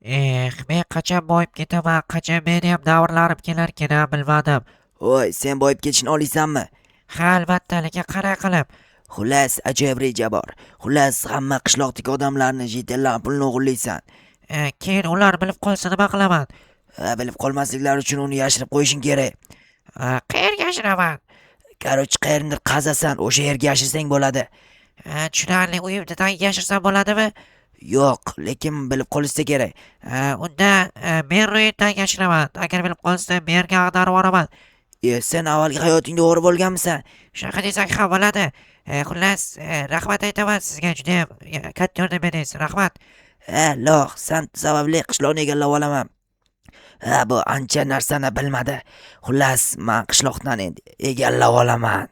Eh, men qachon boyib ketaman, qachon meni ham davrlarim kelarkan, a, bilmadim. Voy, sen boyib ketishni xohlaysanmi? Ha, albatta, lekin qanday qilib? Xullas, ajoyib reja bor. Xullas, hamma qishloqdagi odamlarni, житель larni pulini o'g'irlaysan. Keyin ular bilib qolsa nima qilaman? Ha, bilib qolmasliklari uchun uni yashirib qo'yishing kerak. Qayerga yashiraman? Короче, qayernidir qazasan, o'sha yerga yashirsang bo'ladi. Tushunarli, uyimni tagiga yashirsam bo'ladimi? Yo'q, lekin bilib qolishsa kerak. Unda mer uyini tagiga yashiraman. Agar bilib qolsa, merga ag'darib yuboraman. E, sen avvalgi hayotingda o'g'ri bo'lganmisan? Shunaqa desak ham bo'ladi. Xullas, rahmat aytaman sizga, judayam katta yordam berdingiz. Rahmat. Ha, лох, san sababli qishloqni egallab olaman. Ha, bu ancha narsani bilmadi. Xullas, man qishloqdan endi egallab olaman.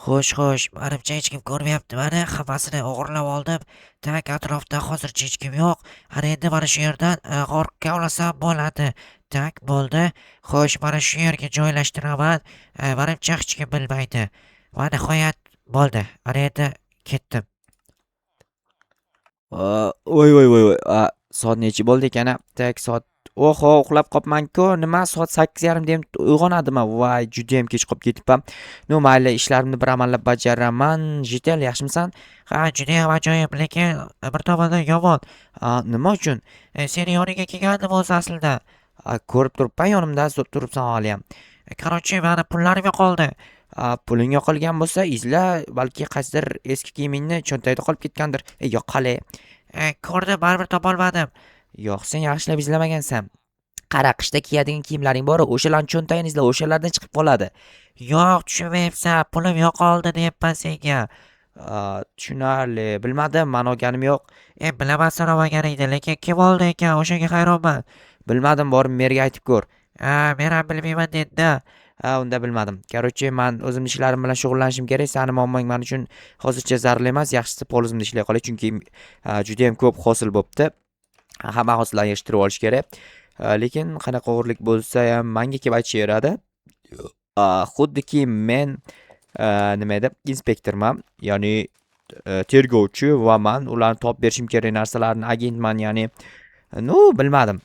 Xo'sh, xo'sh, manimcha hech kim ko'rmayapti mani. Hammasini o'g'irlab oldim. Так, atrofda hozircha hech kim yo'q. Ana endi mana shu yerdan g'or kavlasam bo'ladi. Так, bo'ldi. Xo'sh, mana shu yerga joylashtiraman. Manimcha hech kim bilmaydi. Va nihoyat bo'ldi. Ana endi ketdim. Voy voy voy voy. Soat nechi bo'ldi ekan, a? Так, soat, oho, uxlab qolibman-ku. Nima, soat 8:30 da ham uyg'onadimi? Voy, judayam kech qolib ketibman. Ну, mayli, ishlarimni bir amallab bajaraman. Житель, yaxshimisan? Ha, judayam ajoyib, lekin bir tomondan yomon. Nima uchun? Seni yoningga kelgandim o'zi aslida. Ko'rib turibman, yonimda turibsan haliyam. Короче, mani pullarim yo'qoldi. Puling yo'qolgan bo'lsa, izla, balki qaysidir eski kiyimingni cho'ntagida qolib ketgandir. E, yo'q, qalay. Ko'rdim, baribir topolmadim. Yo'q, sen yaxshilab izlamagansan. Qara, qishda kiyadigan kiyimlaring bor, o'shalarni cho'ntagini izla, o'shalardan chiqib qoladi. Yo'q, tushunmayapsan, pulim yo'qoldi deyapman senga. Tushunarli. Bilmadim, man olganim yo'q. E, bilaman sen olmaganingni, lekin kim oldi ekan, o'shanga hayronman. Bilmadim, borib merga aytib ko'r. Ha, men ham bilmayman dedi. Ha, unda bilmadim. Короче, man o'zimni ishlarim bilan shug'ullanishim kerak. Sani muammoing men uchun hozircha zarur emas. Yaxshisi polizimni ishlay qolay, chunki juda ham ko'p hosil bo'pti. Hamma hosillarni yig'ishtirib olish kerak. Lekin qanaqa o'g'irlik bo'lsa ham menga kelib aytishaveradi. Xuddiki men nima edi? Inspektorman, ya'ni tergovchi va man ularni topib berishim kerak narsalarni, agentman, ya'ni. Ну, bilmadim.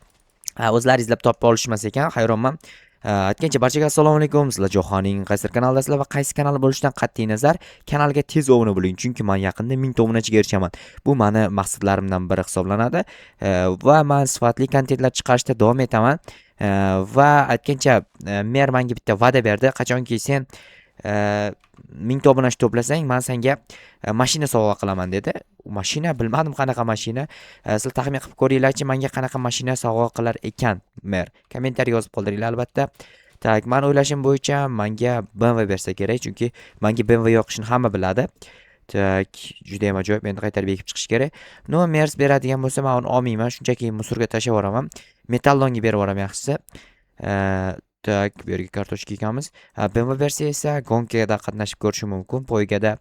O'zlari izlab topib olishmas ekan, hayronman. Aytgancha, barchaga assalomu alaykum. Sizlar Jahonning qaysi kanaldasizlar va qaysi kanal bo'lishidan qat'iy nazar kanalga tez obuna bo'ling, chunki men yaqinda 1000 ta obunachiga erishaman. Bu meni maqsadlarimdan biri hisoblanadi. Va men sifatli kontentlar chiqarishda davom etaman. Va aytgancha, mer menga bitta va'da berdi. Qachonki sen 1000 ta obunachi to'plasang, men senga mashina sovg'a qilaman dedi. Mashina, bilmadim qanaqa mashina. Sizlar taxmin qilib ko'ringlarchi, menga qanaqa mashina sovg'a qilar ekan mer. Kommentariy yozib qoldiringlar albatta. Так, men o'ylashim bo'yicha menga BMW bersa kerak, chunki menga BMW yoqishini hamma biladi. Так, juda ham ajoyib. Endi qaytarib ekib chiqish kerak. Ну, Mers beradigan bo'lsa, men uni olmayman, shunchaki мусор ga tashlab yuboraman. Metallonga berib yuboraman yaxshisi. Так, bu yerga kartoshka ekamiz. BMW bersa esa гонка da qatnashib ko'rishim mumkin, poygada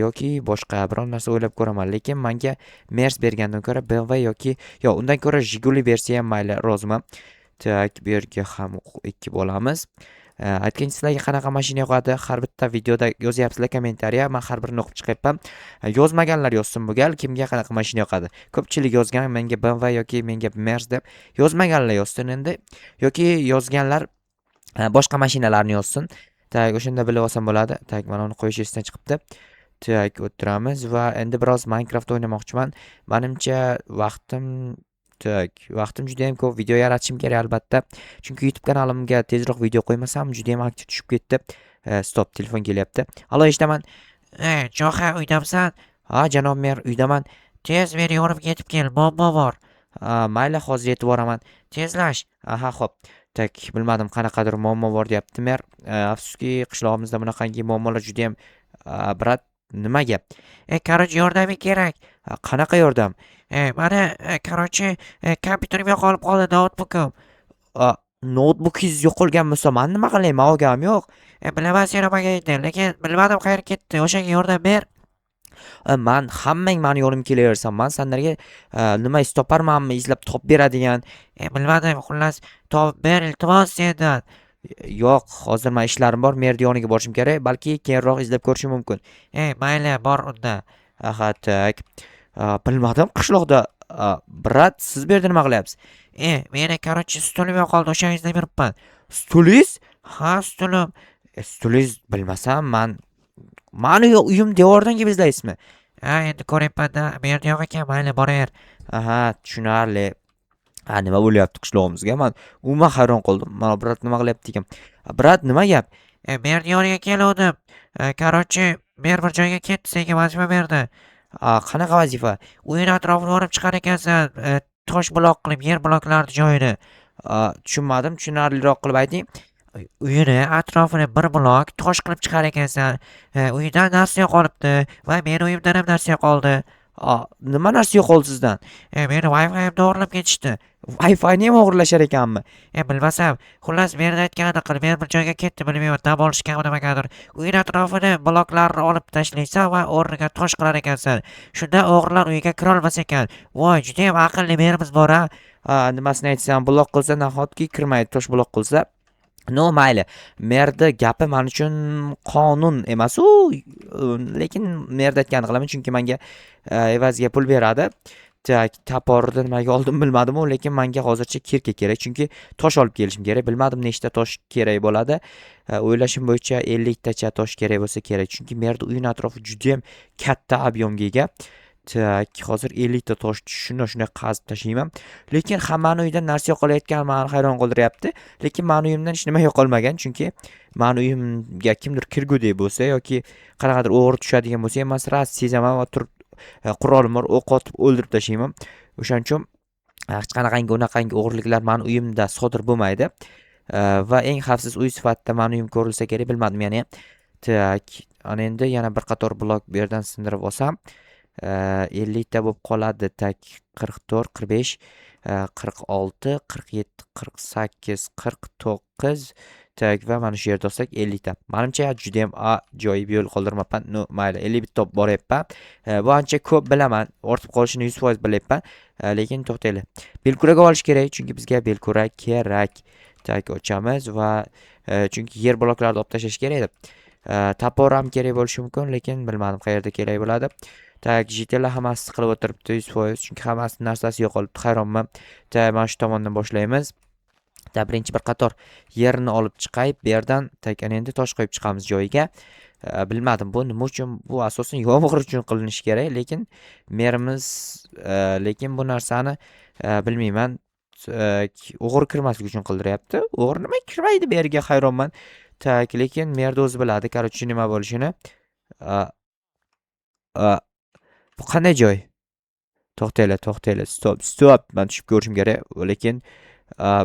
yoki boshqa biron narsa o'ylab ko'raman. Lekin menga Mers bergandan ko'ra BMW yoki yo'q, undan ko'ra Jiguli bersa ham mayli, roziman. Так, bu yerga ham ekib olamiz. Aytgancha, sizlarga qanaqa mashina yoqadi? Har bitta videoda yozyapsizlar kommentariya, men har birini o'qib chiqyapman. Yozmaganlar yozsin bu gal, kimga qanaqa mashina yoqadi. Ko'pchilik yozgan menga BMW yoki menga Mers deb. Yozmaganlar yozsin endi yoki yozganlar boshqa mashinalarni yozsin. Так, o'shanda bilib olsam bo'ladi. Так, mana uni qo'yish esdan chiqibdi. Так, o'tiramiz va endi biroz Minecraft o'ynamoqchiman. Manimcha vaqtim, так, vaqtim juda ham ko'p, video yaratishim kerak albatta. Chunki YouTube kanalimga tezroq video qo'ymasam, juda ham aktiv tushib ketdi. Стоп, telefon kelyapti. Alo, eshitaman. E, Joha, uydamisan? Ha, janob mer, uydaman. Tez meni yonimga yetib kel, muammo bor. Ha, mayli, hozir yetib boraman. Tezlash. Aha, xo'p. Так, bilmadim, qanaqadir muammo bor deyapti mer. Afsuski, qishlog'imizda bunaqangi muammolar juda ham, брат, nima gap? E, короче, yordaming kerak. Qanaqa yordam? E, mana, короче, kompyuterim yo'qolib qoldi, noutbukim. Noutbukingiz yo'qolgan bo'lsa, man nima qilay? Man olganim yo'q. E, bilaman sen olmaganingni, lekin bilmadim qayerga ketdi. O'shanga yordam ber. Man hammang mani yonimga kelaversan. Man sanlarga nima iz toparmanmi, izlab topib beradigan. E, bilmadim, xullas, topib ber, iltimos sendan. Yo'q, hozir man ishlarim bor, merni yoniga borishim kerak. Balki keyinroq izlab ko'rishim mumkin. E, mayli, bor unda. Aha, так. Bilmadim, qishloqda. Брат, siz bu yerda nima qilyapsiz? Meni, короче, stulim yo'qoldi, o'shani izlab yuribman. Stulingiz? Ha, stulim. Stulingiz, bilmasam, man mani uyim devordan kelib izlaysizmi? Ha, endi ko'ryapman-da, bu yerda yo'q ekan, mayli, boraver. Aha, tushunarli. Ha, nima bo'lyapti qishlog'imizga? Man umuman hayron qoldim. Mana, брат nima qilyapti ekan? Брат, nima gap? Merni yoniga keluvdim. Короче, mer bir joyga ketdi, senga vazifa berdi. Qanaqa vazifa? Uyini atrofini o'rib chiqar ekansan, tosh blok qilib, yer bloklarni joyini. Tushunmadim, tushunarliroq qilib ayting. Uyini atrofini bir blok tosh qilib chiqar ekansan. Uyidan narsa yo'qolibdi va meni uyimdan ham narsa yo'qoldi. Nima narsa yo'qoldi sizdan? Meni Wi-Fi'imni o'g'irlab ketishdi. Wi-Fi'ni ham o'g'irlashar ekanmi? Bilmasam, xullas, meni aytganini qil, men bir joyga ketdi, bilmayman, dam olishgami, nimagadir. Uyini atrofini bloklarni olib tashlaysan va o'rniga tosh qilar ekansan. Shunda o'g'rilar uyga kirolmas ekan. Voy, judayam aqlli merimiz bor a. Nimasini aytsam, blok qilsa nahotki kirmaydi, tosh blok qilsa. No, mayli. Merni gapi men uchun qonun emas u, lekin merni aytganini qilaman, chunki menga evaziga pul beradi. Так, toporni nimaga oldim bilmadim u, lekin menga hozircha кирка kerak, chunki tosh olib kelishim kerak. Bilmadim, nechta tosh kerak bo'ladi. O'ylashim bo'yicha 50 tacha tosh kerak bo'lsa kerak, chunki merni uyini atrofi juda ham katta объём ga ega. Так, hozir 50 ta tosh shunday shunday qazib tashlayman. Lekin hammani uyidan narsa yo'qolayotgani meni hayron qoldiryapti. Lekin meni uyimdan hech nima yo'qolmagan, chunki meni uyimga kimdir kirgudek bo'lsa yoki qanaqadir o'g'ri tushadigan bo'lsa ham, men сразу sezaman va turib qurolim bor, o'q otib o'ldirib tashlayman. O'shaning uchun hech qanaqangi unaqangi o'g'irliklar meni uyimda sodir bo'lmaydi. Va eng xavfsiz uy sifatida meni uyim ko'rilsa kerak, bilmadim yana ham. Так, ana endi yana bir qator blok bu yerdan sindirib olsam, 50 ta bo'lib qoladi. Так, 44, 45, 46, 47, 48, 49. Так, va mana shu yerda olsak 50 ta. Menimcha juda ham ajoyib yo'l qoldirmabman. No, mayli, 51 ta olib boryapman. Bu ancha ko'p, bilaman. Ortib qolishini 100% bilyapman. Lekin to'xtanglar. Belkurak olish kerak, chunki bizga belkurak kerak. Так, ochamiz va chunki yer bloklarni olib tashlash kerak edi. Топор ham kerak bo'lishi mumkin, lekin bilmadim qayerda kerak bo'ladi. Так, житель lar hammasi siqilib o'tiribdi 100%, chunki hammasi narsasi yo'qolibdi, hayronman. Так, mana shu tomondan boshlaymiz. Так, birinchi bir qator yerni olib chiqay bu yerdan. Так, ana endi tosh qo'yib chiqamiz joyiga. Bilmadim bu nima uchun, bu asosan yomg'ir uchun qilinishi kerak, lekin merimiz, lekin bu narsani bilmayman. O'g'ri kirmaslik uchun qildiryapti. O'g'ri nima kirmaydi bu yerga, hayronman. Так, lekin merni o'zi biladi, короче, nima bo'lishini. Bu qanday joy? To'xtanglar, to'xtanglar. Стоп, стоп. Men tushib ko'rishim kerak, lekin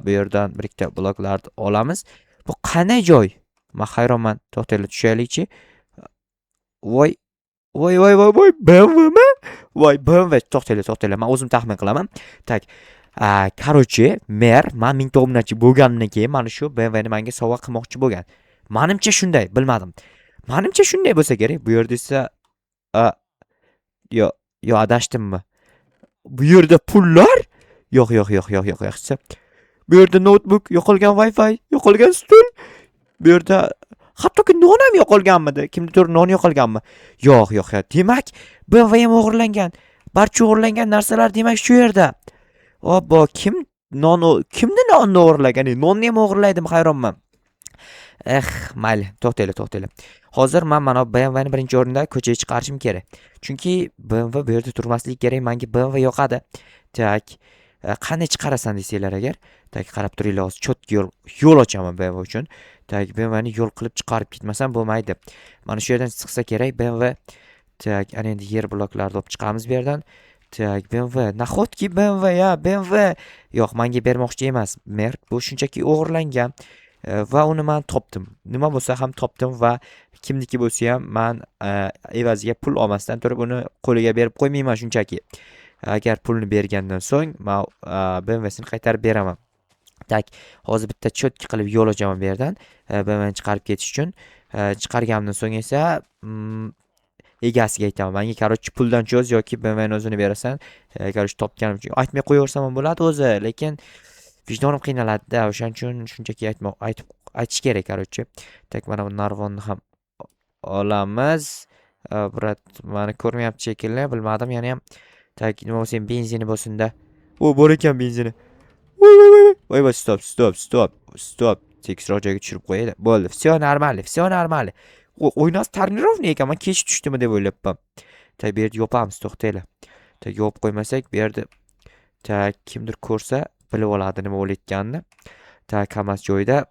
bu yerdan bir ikkita bloklarni olamiz. Bu qanday joy? Men hayronman. To'xtanglar, tushaylikchi. Voy, voy, voy, voy, voy, BMWmi? Voy, BMW. To'xtanglar, to'xtanglar. Men o'zim taxmin qilaman. Так. Короче, mer men mingta obunachi bo'lganimdan keyin mana shu BMWni menga sovg'a qilmoqchi bo'lgan. Menimcha shunday, bilmadim. Menimcha shunday bo'lsa kerak. Bu yerda esa yo, yo adashdimmi? Bu yerda pullar? Yo'q, yo'q, yo'q, yo'q, yo'q, yaxshisi. Bu yerda notebook, yo'qolgan Wi-Fi, yo'qolgan stul. Bu yerda hattoki non ham yo'qolganmidi? Kimnidir non yo'qolganmi? Yo'q, yo'q, yo'q. Demak, BMW ham o'g'irlangan. Barcha o'g'irlangan narsalar demak shu yerda. Obbo, kim non, kimni nonni o'g'irlagan? Nonni ham o'g'irlaydimi, hayronman. Eh, mayli, to'xtanglar, to'xtanglar. Hozir men mana BMWni birinchi o'rinda ko'chaga chiqarishim kerak. Chunki BMW bu yerda turmasligi kerak. Menga BMW yoqadi. Так, qanday chiqarasan desanglar agar, так, qarab turinglar, hozir чётко yo'l ochaman BMW uchun. Так, BMWni yo'l qilib chiqarib ketmasam bo'lmaydi. Mana shu yerdan chiqsa kerak BMW. Так, ana endi yer bloklarni olib chiqamiz bu yerdan. Так, BMW. Nahotki BMW ya, BMW. Yo'q, menga bermoqchi emas. Mer, bu shunchaki o'g'irlangan. Va uni men topdim. Nima bo'lsa ham topdim va kimniki bo'lsa ham men evaziga pul olmasdan turib uni qo'liga berib qo'ymayman shunchaki. Agar pulni bergandan so'ng men BMWsini qaytarib beraman. Так, hozir bitta чётко qilib yo'l ochaman bu yerdan. BMWni chiqarib ketish uchun. Chiqarganimdan so'ng esa egasiga aytaman. Menga, короче, puldan cho'z yoki BMWni o'zini berasan. Короче, topganim uchun aytmay qo'yaversam ham bo'ladi o'zi, lekin vijdonim qiynaladi-da. O'shaning uchun shunchaki aytmoq aytib aytish kerak, короче. Так, mana bu narvonni ham olamiz. Брат mani ko'rmayapti shekilli, bilmadim yana ham. Так, nima bo'lsa ham benzini bo'lsin-da. O, bor ekan benzini. Voy, voy, voy. Voy, voy, стоп, стоп, стоп, стоп. Tekisroq joyga tushirib qo'yaylik. Bo'ldi. Всё нормально, всё нормально. Oynasi тонированный ekan. Man kech tushdimi deb o'ylabman. Так, bu yerda yopamiz, to'xtanglar. Так, yopib qo'ymasak, bu yerda, так, kimdir ko'rsa bilib oladi nima bo'layotganini. Так, hammasi joyida.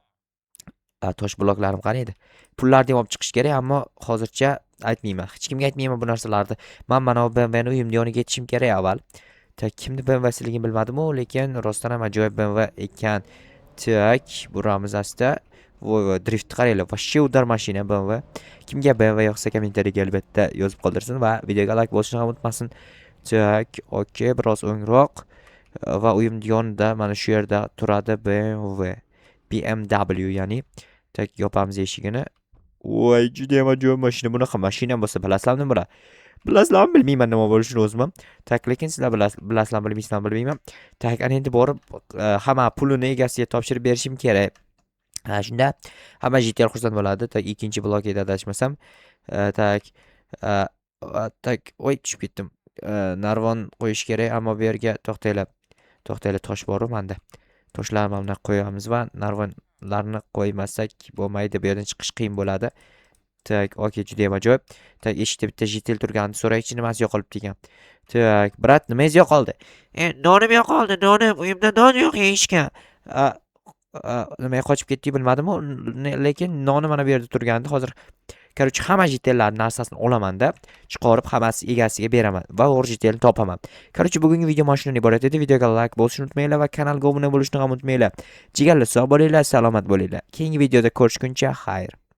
Tosh bloklarim qani edi? Pullarni ham olib chiqish kerak, ammo hozircha aytmayman. Hech kimga aytmayman bu narsalarni. Man mana bu BMWni uyimni yoniga yetishim kerak avval. Так, kimni BMWsiligini bilmadim-u, lekin rostdan ham ajoyib BMW ekan. Так, buramiz asta. Voy, voy, driftni qaranglar. Вообще удар mashina BMW. Kimga BMW yoqsa, kommentariyaga albatta yozib qoldirsin va videoga like bosishni ham unutmasin. Так, okey, biroz o'ngroq va uyimni yonida mana shu yerda turadi BMW. BMW ya'ni. Так, yopamiz eshigini. Voy, juda ham ajoyib mashina. Bunaqa mashina bo'lsa, bilasizlarmi nima bo'ladi? Bilasizlarmi, bilmayman nima bo'lishini o'zim ham. Так, lekin sizlar bilasizlarmi, bilmaysizlarmi, bilmayman. Так, ana endi borib hamma pulini egasiga topshirib berishim kerak. Ha, shunda hamma житель xursand bo'ladi. Так, ikkinchi blok edi adashmasam. Так, так, voy, tushib ketdim. Narvon qo'yish kerak, ammo bu yerga to'xtanglar. To'xtanglar, tosh bor-u menda. Toshlarni mana bunaqa qo'yamiz va narvonlarni qo'ymasak bo'lmaydi. Bu yerdan chiqish qiyin bo'ladi. Так, okey, juda ham ajoyib. Так, eshikda bitta житель turgandi. So'raychi, nimasi yo'qolibdi ekan. Так, брат, nimangiz yo'qoldi? Nonim yo'qoldi, nonim. Uyimda non yo'q yeyishga. Nimaga qochib ketdik bilmadim-u, lekin noni mana bu yerda turgandi. Hozir, короче, hamma житель larning narsasini olamanda, chiqarib hammasi egasiga beraman va o'g'ri житель ni topaman. Короче, bugungi video mana shundan iborat edi. Videoga like bosishni unutmanglar va kanalga obuna bo'lishni ham unutmanglar. Jigarlar, sog' bo'linglar, salomat bo'linglar. Keyingi videoda ko'rishguncha xayr.